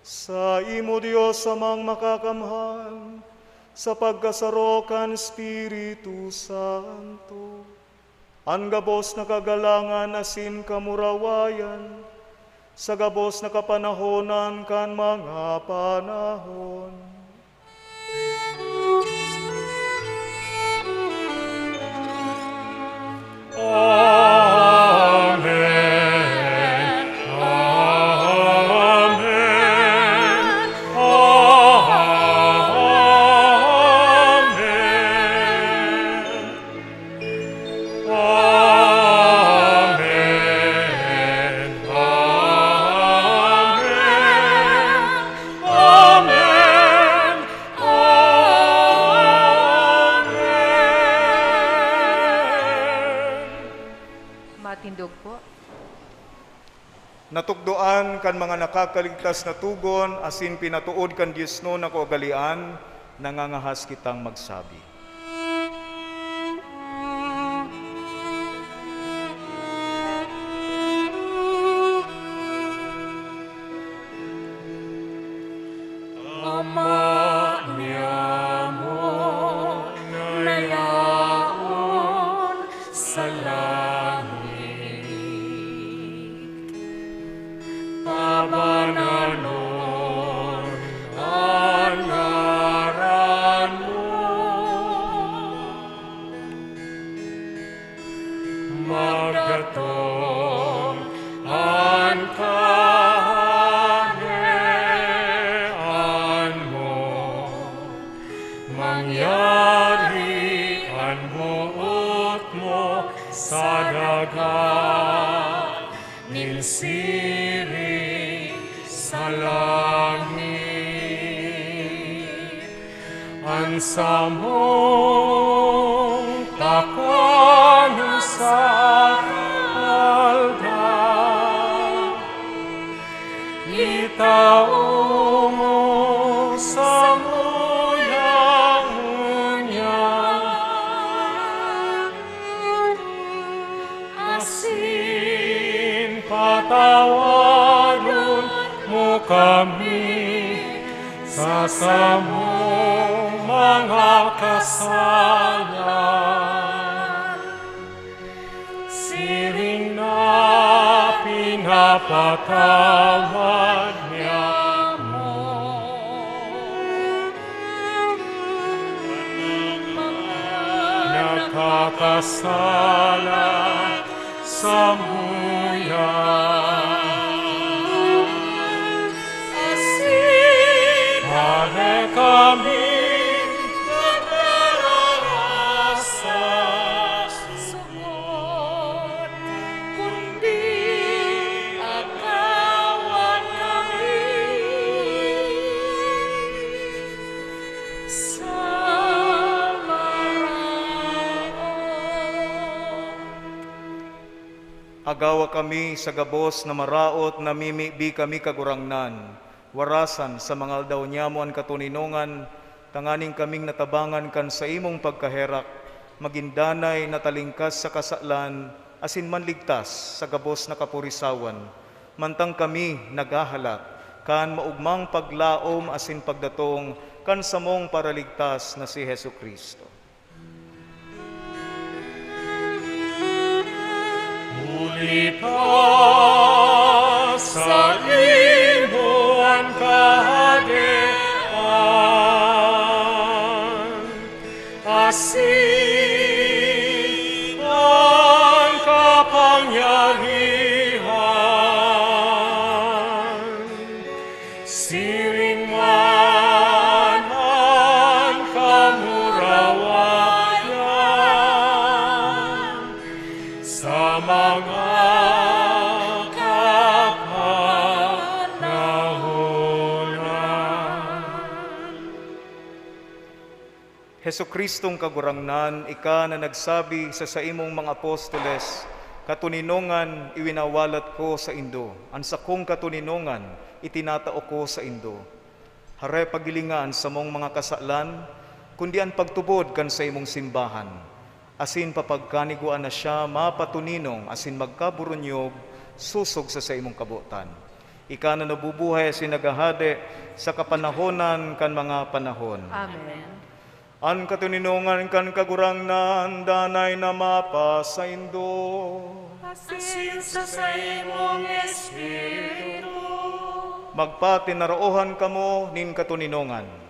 saimo, Dios Amang Makakamhan, sa pagkasaro kan Espiritu Santo, an gabos na kagalangan asin kamurawayan, sa gabos na kapanahonan kan mga panahon. Amen. Amen. Amen. Amen. Amen. Matindog po. Natukdoan kan mga nakakaligtas na togon asin pinatood kan diosnon na kaugalean, nangangahas kitang magsabi. Tong an kahadean mo, mangyari an boot mo sa daga nin siring sa langit. An samong pakanon sa aldaw, itao mo samuya ngunyan, asin patawadon mo kami sa samong mga kasalan, siring na pinapatawad niamo nakakasala samuya. Asin pare kami nakararasa sugod, kundi agawa kami sa maraot. Agawa kami sa gabos na maraot, namimibi kami, Kagurangnan. Warasan sa mga aldaw niyamo an katoninongan, tanganing kaming natabangan kan saimong pagkaherak, magin danay na talingkas sa kasalan, asin manligtas sa gabos na kapurisawan, mantang kami naghahalat kan maogmang paglaom asin pagdatong kan samong Paraligtas na si Jesu-Cristo. Huli ta saimo an kahadean, asin an kapangyarihan, siring man an kamurawayan sa mga kapanahonan. Jesu-Cristong Kagurangnan, ika na nagsabi sa saimong mga apostoles, "Katoninongan iwinawalat ko saindo, an sakong katoninongan itinatao ko saindo." Hare, pagilinga an samong mga kasalan, kundi an pagtubod kan saimong simbahan, asin papagkanigwaan na siya mapatoninong asin magkaburunyog sosog sa saimong kabotan. Ika na nabubuhay asin naghahade sa kapanahonan kan mga panahon. Amen. An katoninongan kan Kagurangnan danay na mapasaindo. Asin sa saimong espiritu. Magpatinaroohan kamo nin katoninongan.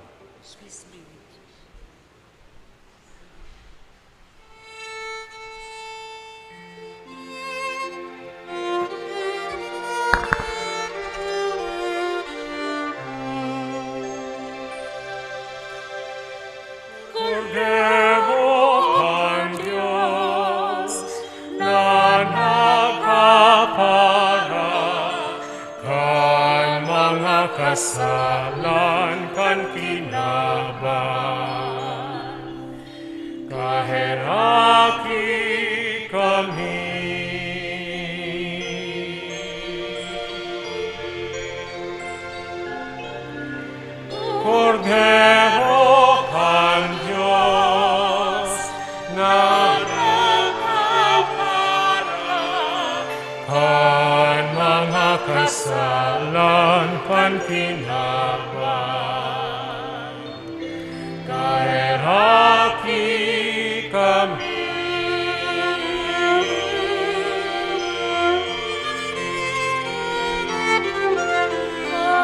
Kordero kan Dios na nagkapara kan mga kasalan kan kinaban. Kaheraki kami. Kordero kan Dios na nagkapara kan mga kasalan kan kinaban. Kaheraki kami.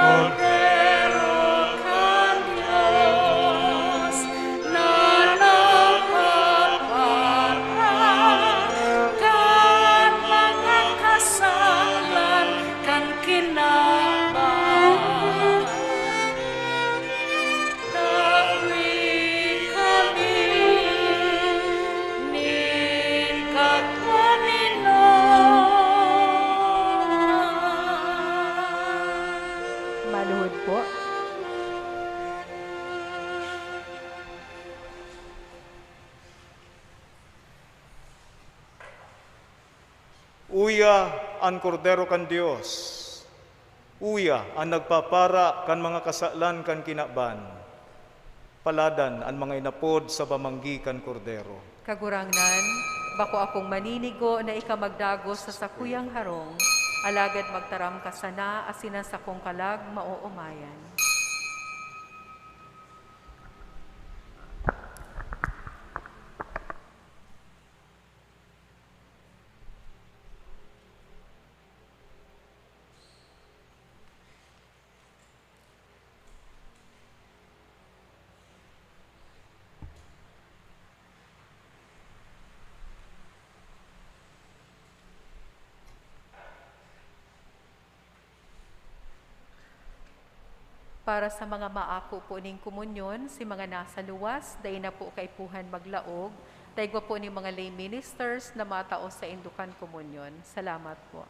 Kordero kan Dios na nagkapara kan Maluhod po. Uya an Kordero kan Dios. Uya an nagpapara kan mga kasalan kan kinaban. Paladan an mga inapod sa pamanggi kan Kordero. Kagurangnan, bako akong maninigo na ika magdagos sa sakuyang harong, alagad magtaram ka sana asin an sakong kalag maoomayan. Para sa mga maako po ning komunyon, si mga nasa luwas, dai na po kaipuhan maglaog, ta igwa po ning mga lay ministers na matao sa indukan komunyon. Salamat po.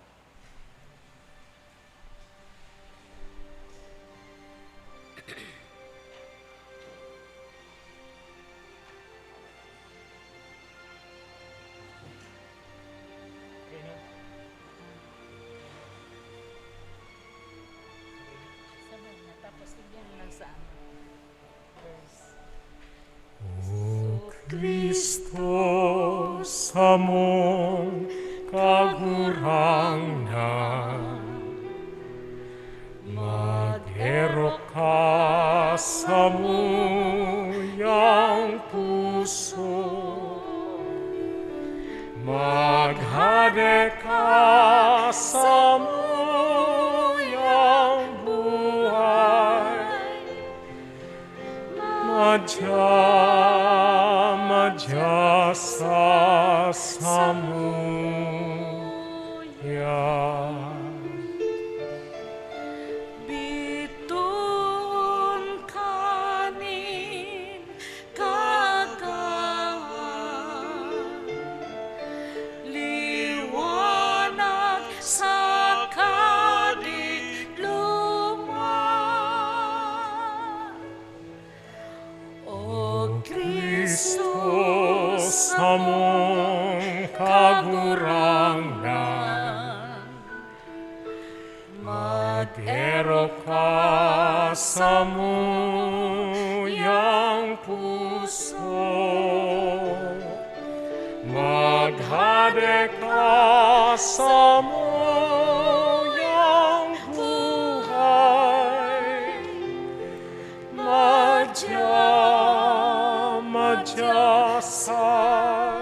Sabay na, tapos tignan mo lang sa ano. Verse. O Cristo, samong Kagurangnan, mag-erok ka samuyang puso, maghade ka samuyang buhay, madya, madya sa samuya. Biton ka nin kagahan, liwanag sa kadikloman. O Cristo, samong Kagurangnan, mag-erok ka samuyang puso, maghade ka samuyang buhay, madya, madya sa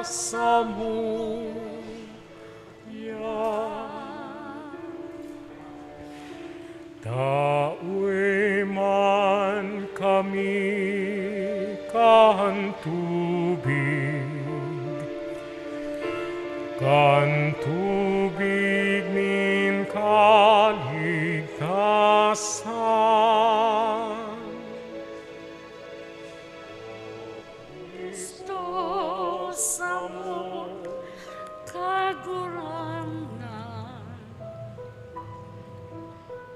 samuya. Tawe man kami kan tubig, kan tubig nin kaligtasan. Cristo, samong Kagurangnan,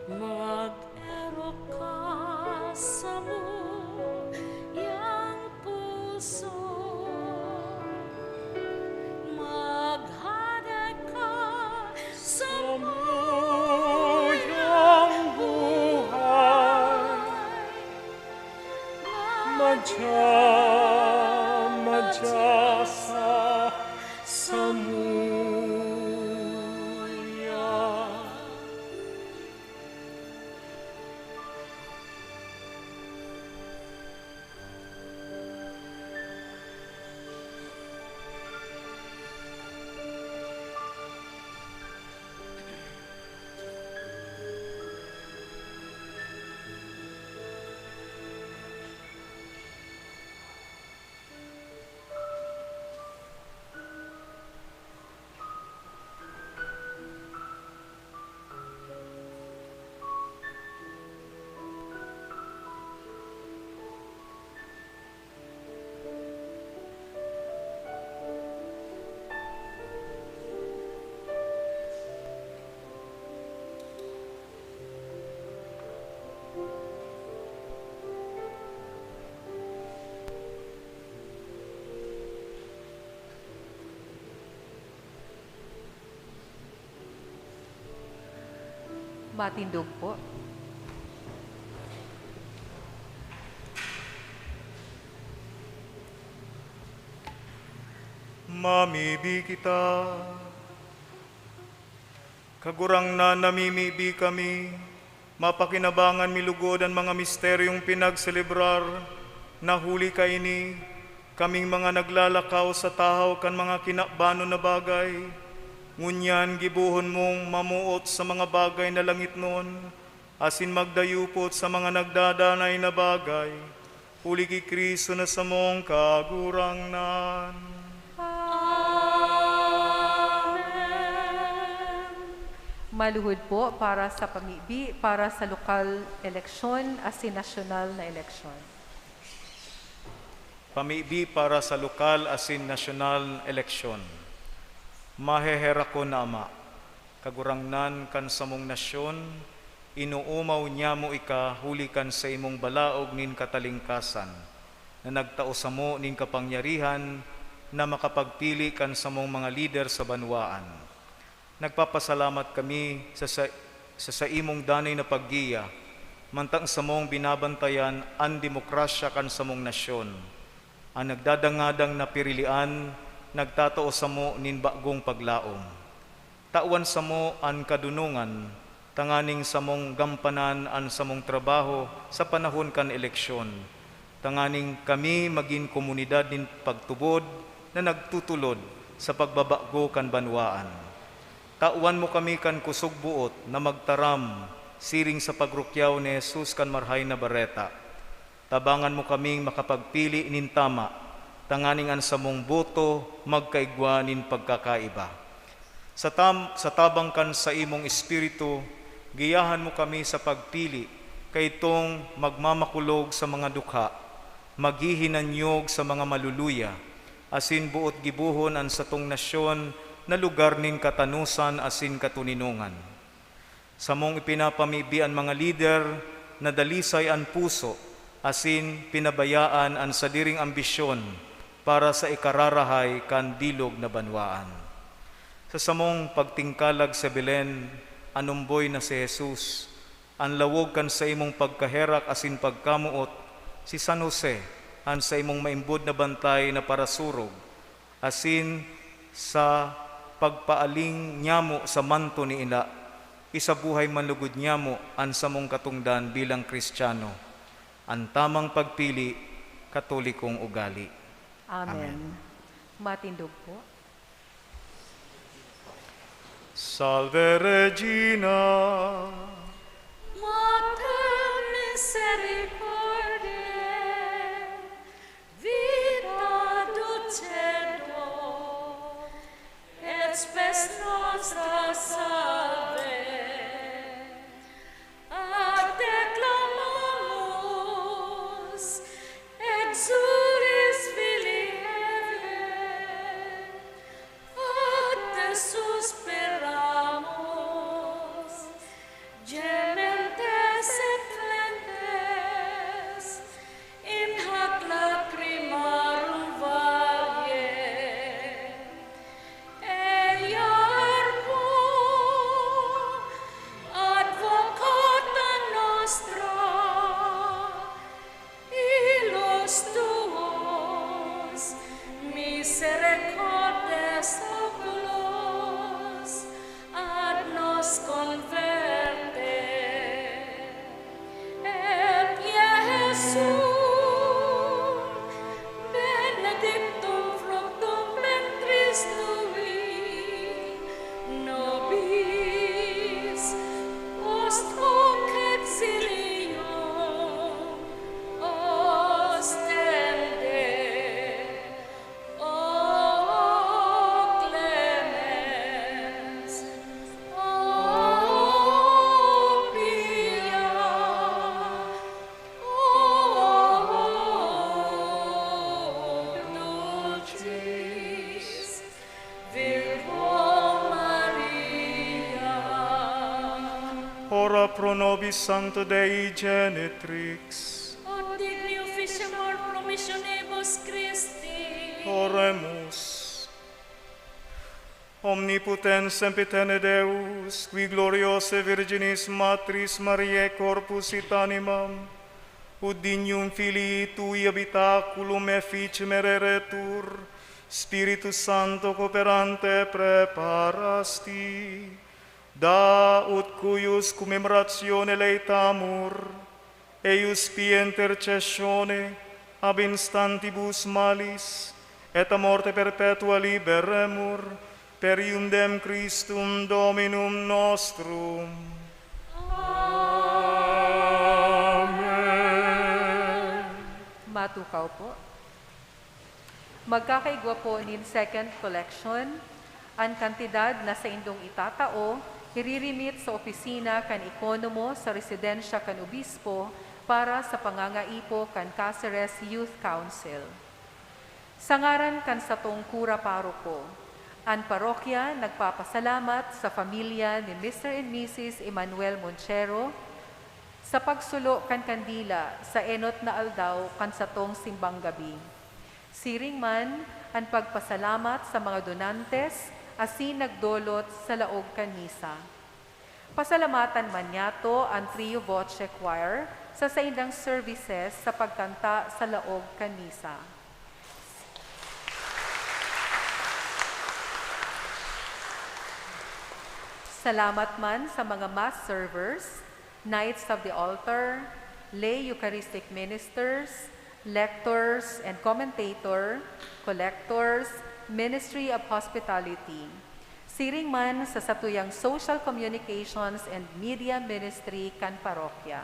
mag-erok ka samuyang puso, maghade ka samuyang buhay, madya, madya sa samuya. Matindog po. Mamibi kita. Kagurangnan, namimibi kami, mapakinabangan mi lugod an mga misteryong pinagselebrar, na huli kaini, kaming mga naglalakaw sa tahaw kan mga kinabanon na bagay, ngunyan gibohon mong mamoot sa mga bagay na langitnon, asin magdayupot sa mga nagdadanay na bagay, huli ki Cristo na samong Kagurangnan. Amen. Maluhod po para sa pamibi, para sa lokal eleksyon, asin nasyonal na eleksyon. Pamibi para sa lokal asin nasyonal na eleksyon. Maheherakon na Ama, Kagurangnan kan samong nasyon, inoomaw nyamo ika huli kan saimong balaog nin katalingkasan, na nagtao samo nin kapangyarihan na makapagpili kan samong mga lider sa banwaan. Nagpapasalamat kami sa, sa, sa saimong danay na paggiya, mantang samong binabantayan an demokrasya kan samong nasyon. An nagdadangadang na pirilian nagtatao samo nin bagong paglaom. Tawan samo an kadunongan tanganing samong gampanan an samong trabaho sa panahon kan eleksyon, tanganing kami magin komunidad nin pagtubod na nagtutulod sa pagbabago kan banwaan. Tawan mo kami kan kusog boot na magtaram siring sa pagrukyaw ni Jesus kan Marahay na Bareta. Tabangan mo kaming makapagpili nin tama, tanganing an samong boto magkaigwa nin pagkakaiba. Sa tam-, sa tabang kan saimong Espiritu, giyahan mo kami sa pagpili kaitong magmamakulog sa mga dukha, maghihinanyog sa mga maluluya, asin boot gibohon an satong nasyon na lugar nin katanosan asin katoninongan. Samong ipinapamibi an mga lider na dalisay an puso asin pinabayaan an sadiring ambisyon para sa ikararahay kan bilog na banwaan. Sa samong pagtingkalag sa Belen, an omboy na si Jesus, an lawog kan saimong pagkaherak asin pagkamoot, si San Jose, an saimong maimbod na bantay na parasurog, asin sa pagpaaling nyamo sa manto ni Ina, isabuhay man lugod nyamo an samong katongdan bilang Cristiano, an tamang pagpili, Katolikong ugali. Amen. Amen. Matindog po. Salve Regina. Mater misericordiae, Vita dulcedo et spes nostra salve. Ad te clamamus, exuris filii Hevae, ad te suspiramus, gementes et flentes in hac lacrimarum valle. Earpon, advocata nostra, illos tuos, misericordes oculos, ad nos converte. Et Iesum benedictum fructum ventris tui, nobis post hoc exilium ostende. O clemens, o pia, o dulcis Virgo Maria. Ora pro nobis Sancto Dei Genetrix. Ut digni officiamur promissionibus Christi. Oremus. Omnipotens sempiterne Deus, qui gloriose Virginis Matris Mariae corpus et animam, ut dignum filii tui habitaculum efficem ereretur, Spiritus Sancto cooperante preparasti, da ut cuius commemorationem laetamur, eius pia intercessione ab instantibus malis, et a morte perpetua liberemur, per iundem Christum Dominum nostrum. Amen. Matukaw po. Magkakaigwa po nin second collection. An kantidad na saindong itatao, iririmit sa opisina kan ekonomo sa residensya kan obispo para sa pangangaipo kan Caceres Youth Council. Sa ngaran kan satong kura paroko, an parokya nagpapasalamat sa pamilya ni Mister and Missus Emmanuel Monchero sa pagsulo kan kandila sa enot na aldaw kan satong simbang gabi. Siring man an pagpasalamat sa mga donantes asin nagdolot sa laog kan misa. Pasalamatan man niyato an Trio Voce Choir sa saindang services sa pagkanta sa laog kan misa. Salamat man sa mga mass servers, Knights of the Altar, lay Eucharistic ministers, lectors and commentator, collectors, Ministry of Hospitality. Siring man sa satuyang Social Communications and Media Ministry kan parokya.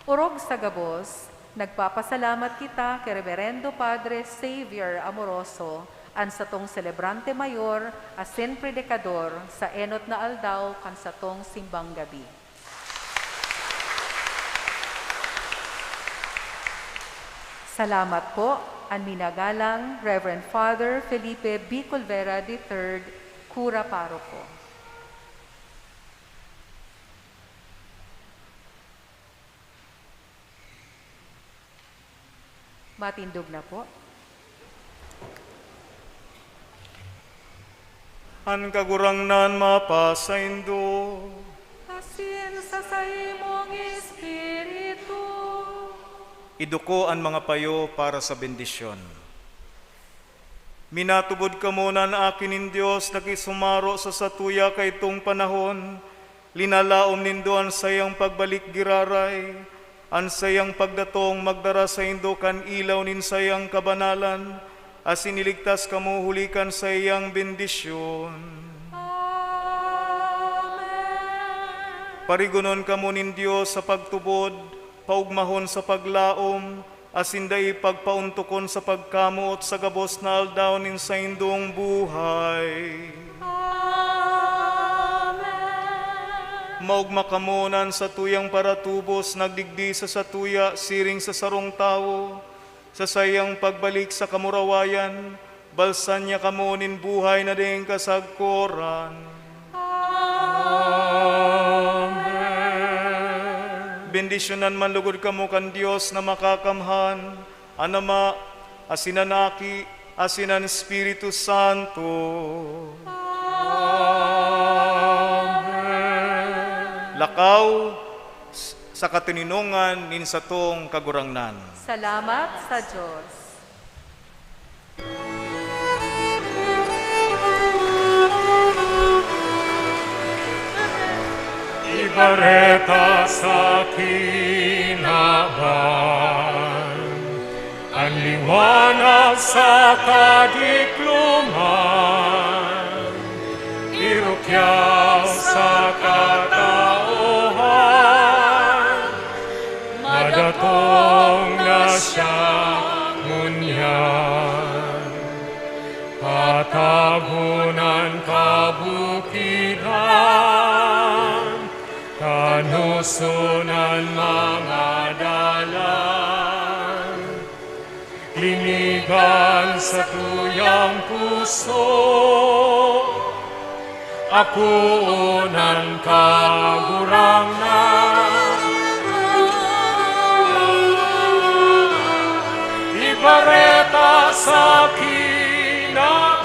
Orog sa gabos, nagpapasalamat kita ki Reberendo Padre Xavier Amoroso, an satong selebrante mayor asin predikador sa enot na aldaw kan satong simbang gabi. Salamat po, an minagalang Reverend Father Felipe B. Colvera the third, Kura Paroko. Matindog na po. An Kagurangnan mapasaindo. Asin sa saimong espiritu. Iduko an mga payo para sa bendisyon. Minatubod kamo na an Aki nin Dios nakisumaro sa satuya kaidtong panahon, linalaom nindo an saiyang pagbalik giraray, an saiyang pagdatong magdara saindo kan ilaw nin saiyang kabanalan, asin iligtas kamo huli kan saiyang bendisyon. Amen. Parigonon kamo nin Dios sa pagtubod, paogmahon sa paglaom, asin dai pagpaontokon sa pagkamoot sa gabos na aldaw nin saindong buhay. Amen. Maogma kamo na an satuyang paratubos nagdigdi sa satuya siring sa sarong tawo, sa saiyang pagbalik sa kamurawayan, balsan niya kamo nin buhay na daing kasagkoran. Amen. Bendisyonan man logod kamo kan Dios na Makakamhan, an Ama, asin an Aki, asin an Espiritu Santo. Amen. Lakaw s-, sa katoninongan nin satong Kagurangnan. Salamat sa Dios. Ibareta sa kinaban, an liwanag sa kadikloman, irukyaw sa katauhan, madatong na siya ngunyan. Patagon an kabukidan, tanoson an mga dalan. Linigan satuyang puso, akoon an Kagurangnan. Ibareta sa kinaban,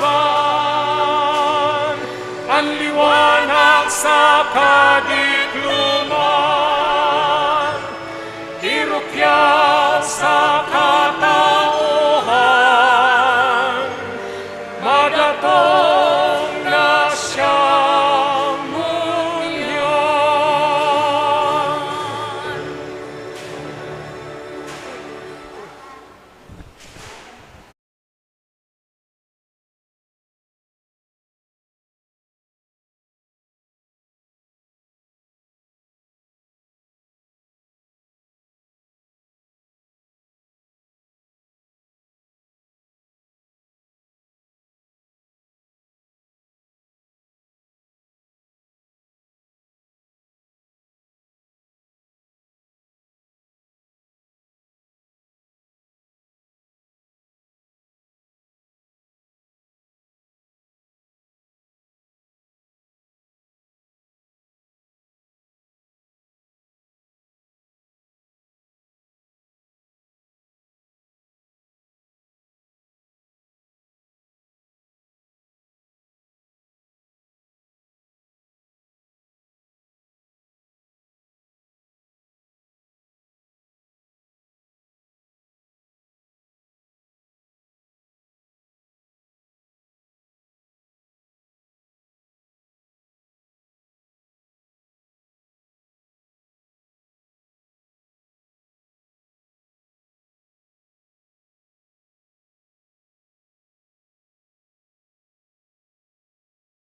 Anak sa kadiklo